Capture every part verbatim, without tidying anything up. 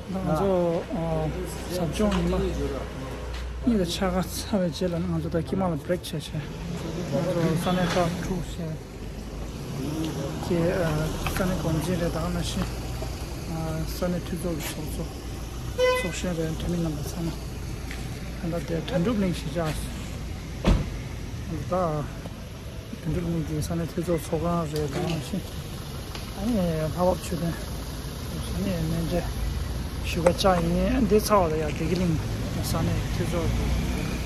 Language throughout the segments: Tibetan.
ད་ང་ཚོ་ཨ་ཟབ་སྦྱོང་ཉི་མ་གཉིས་དང་ཕྱེད་ཀ་ཚར་བའི་རྗེས་ལ་ནི་ང་ཚོ་ད་དཀྱིལ་མ་ལ་བྷི་རེག་བྱས་བྱས། ང་ཚོ་ས་གནས་ཁག་དྲུག་བྱས། ཀྱི་ཨ་ས་གནས་འགོ་འཛིན་རེད། ད་ག་ནང་བཞིན་ཨ་ས་གནས་འཐུས་ཚོགས་ཀྱི་ཚོགས་གཙོ་ཚོགས་གཞོན་རེད། འཐུས་མི་རྣམ་པ་ཚང་མ་ད་ལྟ་དེ་དོན་གྲུབ་གླིང་གཞིས་ཆགས། ད་དོན་གྲུབ་གླིང་གི་ས་གནས་འཐུས་ཚོགས་ཚོགས་ཁང་རེད། ད་ག་ནང་བཞིན་ཨ་ནི་ལྷ་བབས་མཆོད་རྟེན་ནས་མཉེན་ཆས་ཞུ་ག་བཅར་ཡིན། འདི་ཚར་བ་ལ་ཡ་བདེ་སྐྱིད་གླིང་ས་གནས་འཐུས་ཚོགས་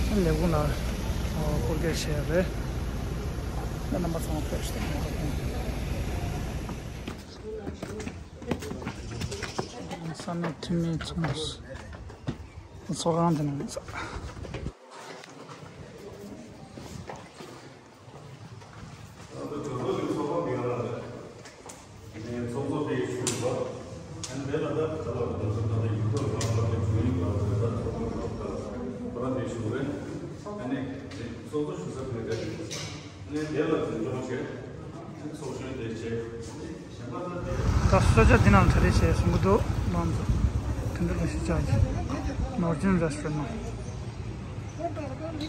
ཀྱི་ལས་ཁུངས་ལ་སྐོར་སྐྱོད་བྱས་རེད། རྣམ་པ་ཚང་མ་ཕེབས་ཤིག་ས་གནས་འཐུས་མི་ཚང་མ་ཚོགས་ཁང་དེ་ནང་ཚར། ཚོགས་གཙོ་དེ་ཞུ་བ། ཨ་ནི་དེ་ལ་ད་ད་ལ་ད་ད་ད་ཡུལ་སྐོར་ལ་ད་ད་ཡུལ་སྐོར་ལ་ད་ཚོགས་གཙོ་ཞུ་བ། ཨ་ནི་ཚོགས་གཙོ་ཞུ་ས་དེ་ག་ཞུ། ཨ་ནི་དེ་ལ་འཛིན་སྐྱོང་བྱེད། ཨ་ནི་ཚོགས་གཞོན་དེ་བྱེད། གཞན་པ་ད་དེ། ད་གསོལ་ཇ་འདི་ནང་གྲ་སྒྲིག་བྱས་གསུང་གི་འདུག་ལམ་དུ། དོན་གྲུབ་གླིང་གཞིས་ཆགས་ཀྱི་ནོར་ཇིན་རེ་སི་ཊོ་རེན་ནང་། དོན་གྲུབ་གླིང་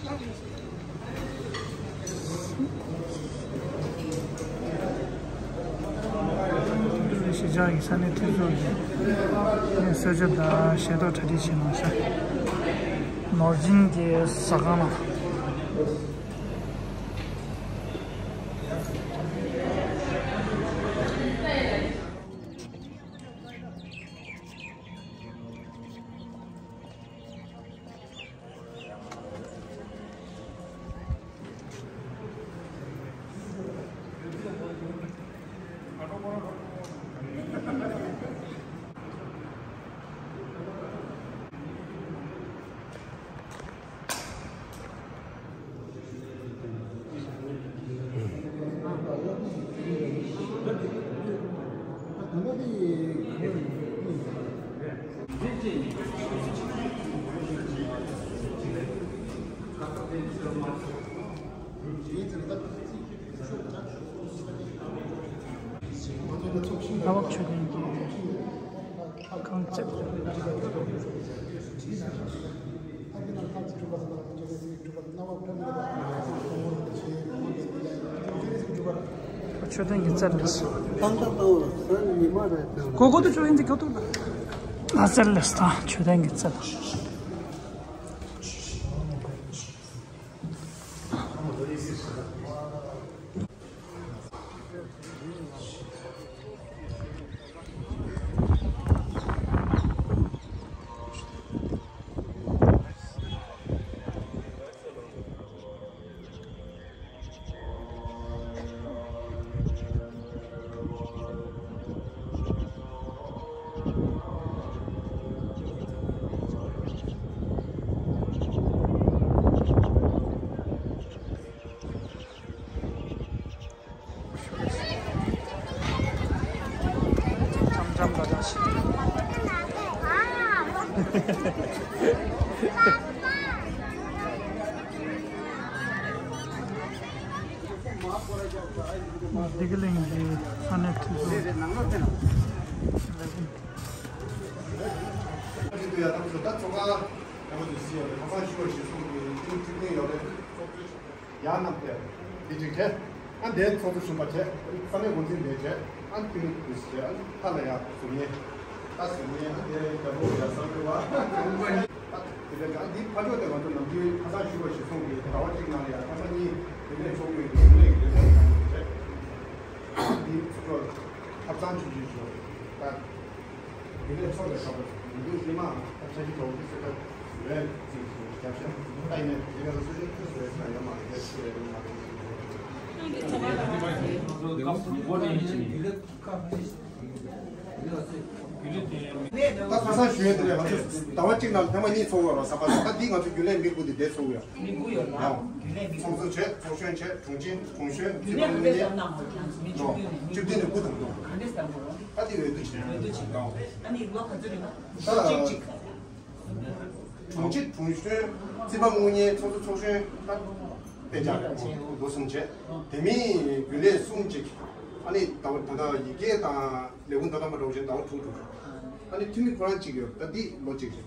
གཞིས་ཆགས་ཀྱི་ས་གནས་འཐུས་ཚོགས་ཀྱིས་གསོལ་ཇ་དང་ཞལ་ཏོག་གྲ་སྒྲིག་བྱས་གནང་ཤག་ནོར་ཇིན་གྱི་ཟ་ཁང་ནང་། ལྷ་བབས་མཆོད་རྟེན་གྱི་ཁང་བརྩེགས། མཆོད་རྟེན་གྱི་རྩེར་སླེབས་སོང་། གོ་གོ་ཏུ་ཆོས་ཡིན་གྱི་གོ་ཏུ་ལ། ལ་རྩེར་སླེབས་སོང་། མཆོད་རྟེན་གྱི་རྩེ་ལ། འཇམ་འཇམ་ལ་ལ་ཞིག་བདེ་སྐྱིད་གླིང་གི་ས་གནས་འཐུས་ཚོགས་ལས་ཁུངས། ད་ཚོགས་ཁང་ལ་ང་ཚོ་སི་ཡོད་རེད། ཁ་སང་ཞུ་བ་ཞིག་གསུངས་ཏེ་ཐེངས་གཅིག་ཐེངས་ཡོད་རེད། ཚོགས་གཙོས་ཡར་བསྣམས་ཏེ་འདི་གཅིག་བྱས། ཨ་འདིར་ཚོགས་གཙོ་གཞོན་པ་བྱས། ས་གནས་འགོ་འཛིན་འདིར་བྱས། ཨ་ཐིམ་འདིར་བྱས། ཨ་མཐའ་ལ་ཡར་ཟུར་ཉན། ད་ཟུར་ཉན། ཨ་འདིར་རྒྱལ་པོ་ཡར་གསར་འགོད་པ། ད་དེ་འདྲ་འདྲ། འདི་ཕར་ཕྱོགས་དེ་ང་ཚོ་ནམ་རྒྱུན་ཁ་སང་ཞུ་བ་ཞིག་གསུངས་ཏེ་ཟླ་བ་གཅིག་ནང་ལ་ཡར་ཐེངས་མ་གཉིས་རྒྱུན་ལས་ཚོགས་དགོས་ཀྱི་རྒྱུན་ལས་ཀྱི་ལས་ཁུངས་བྱས། འདི་ཚོགས་གཙོ་ཐབ་ཚང་ཆུང་ཆུང་ཞིག་ད། དེ་ནས་ཚོགས་ལས་ཁག་པ་མི་འདུག་སྙེ་མ་ད་ཆ་ཞིག་གྲོགས་ཀྱི་སེ་ཁ་ཡོད་ཅིག་རྒྱབ་ཤ་ད་ཡིན་ནས་དེ་ག་ལ་སུ་ཞིག་ཁུ་སུ་རེད་ཟེར་ན་ཡོད་མ་རེད། སུ་རེད་ཡོད་མ་རེད། ད་ཁ་སང་ཞུ་ཡས་དེ་ལས་ང་ཚོ་ཟླ་བ་གཅིག་ནང་ཐེངས་མ་གཉིས་ཚོགས་ཡོད་རེད་ཟེར་བ། ད་འདི་ང་ཚོ་རྒྱུན་ལས་མི་དགུ་དེ་འདིར་ཚོགས་ཡོད། མི་དགུ་ཡོད་ལ། ཡང་རྒྱུན་ལས་མི་ཚོགས་གཙོ་བྱས། ཚོགས་གཞོན་བྱས། དྲུང་ཆེ། དྲུང་གཞོན། རྒྱུན་ལས་ཚོགས་གཙོ་གནང་དགོས་ཀྱང་མི་བཅུ་བདུན་ནས། མི་བཅུ་བདུན་ནས་དགུ་དང་བདུན། ག་འདྲས་བསམ་དགོས། ཨ་དེ་འོས་བསྡུ་བྱས། འོས་བསྡུ་བྱས། ཨ་ནི་ལོ་ག་ཚོད་རིང་ལ། ད་གཅིག་གཅིག་དྲུང་ཆེ། དྲུང་གཞོན། རྩིས་པ་དངུལ་གཉེར་ཚོགས་གཙོ། ཚོགས་གཞོན། ད་དཔེ་ཆ་འགོ་གསུམ་བྱས། དེ་མིན་རྒྱུན་ལས་གསུམ་གཅིག་ཨ་ནི་ད་ད་ལྟ་ཡི་གེ་དང་ལས་ཁུངས་ད་ལྟ་མ་འགྲོ་བཞིན་ཟླ་བ་དྲུག་དྲུག་ཨ་ནི་འཐུས་མི་ཁོ་རང་གཅིག་ཡོད། ད་འདི་ལོ་གཅིག་རེད།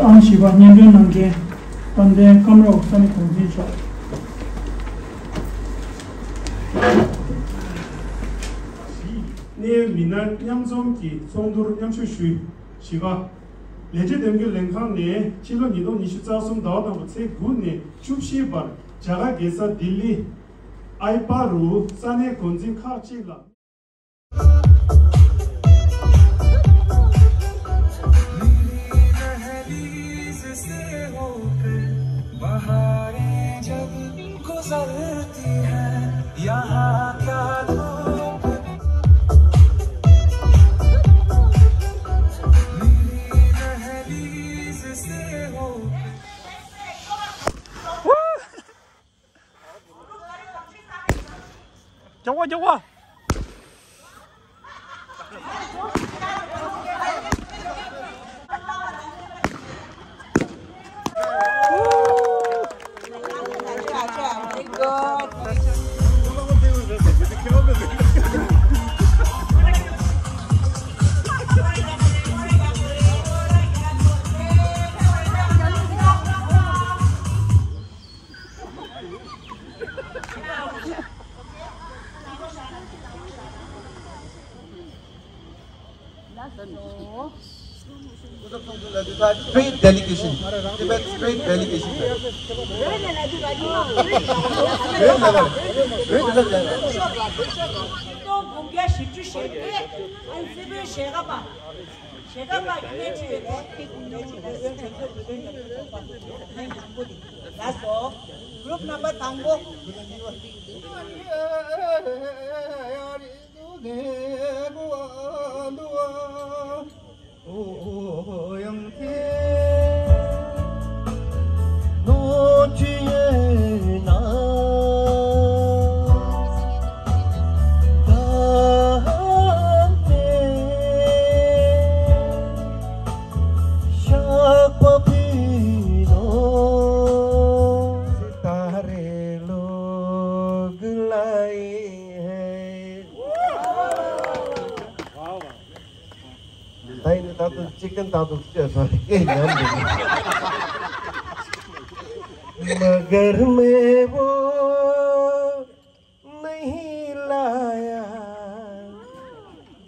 ཨང་བཞི་པ་སྙན་སྒྲོན་གནང་མཁན་དཔལ་ལྡན་ཀམ་རོག་ས་གནས་འགོ་འཛིན་མཆོག་གནད་ཡོད་མི་སྣ་མཉམ་འཛོམས་ཀྱི་ཚོགས་འདུར་མཉམ་ཞུགས་ཞུས། བཞི་པ། ལས་བྱེད་འདེམས་བསྐོ་ལྷན་ཁང་ནས་ཕྱི་ལོ་ཉིས་སྟོང་ཉི་ཤུ་རྩ་གསུམ་ཟླ་བ་དང་པོ་ཚེས་དགུ་ནས་བཅུ་བཞི་བར་རྒྱ་གར་རྒྱལ་ས་ལྡི་ལི་ཨའི་པ་རུ་ས་གནས་འགོ་འཛིན་ཁག་ཅིག་ལ། མགྱོགས་པ་མགྱོགས་པ། Straight delegation. Tibet straight delegation. Straight level. Straight level. ཞེ་དྲུག་ཞེ་བརྒྱད། ཨ་ནི་སྲིད་བློན་ཞལ་དཀར་པ། ཞལ་དཀར་པ་ཡིན་ནའི་ཁྲི་ཡོད་དེ། ལགས་སོ། group number དང་པོ། ད་ཡིན་ད་དུང་གཅིག་ཀྱང་ད་དུང་བཅོས་སོང་སྐད་ཉམས་འདུག مگر میں وہ نہیں لایا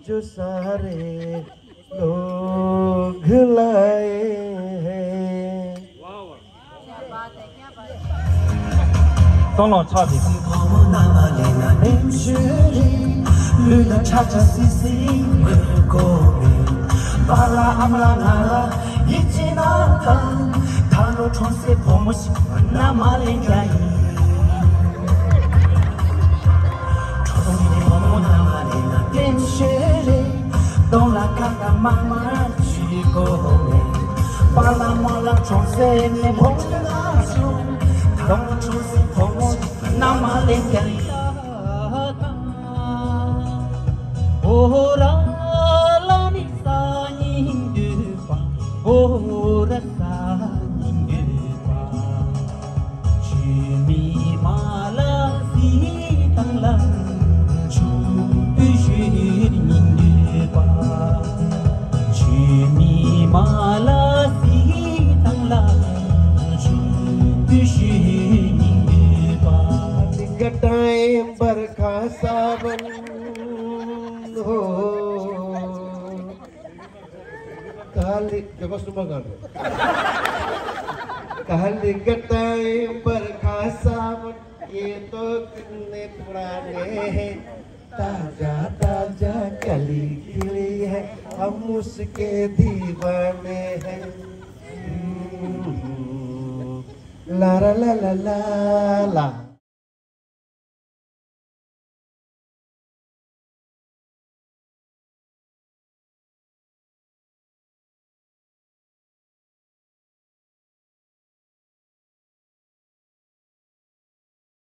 جو سارے لوگ لائے ہیں۔ སྟོང་ལོ་ཚ་དེ། ٹائم برکھا ساون ہو۔ کالی، جب سما گانا۔ کالی کا ٹائم برکھا ساون، یہ تو کتنے پرانے ہیں۔ تازہ تازہ کلی کھلی ہے، ہم اس کے دیوانے ہیں۔ لا لا لا لا لا لا۔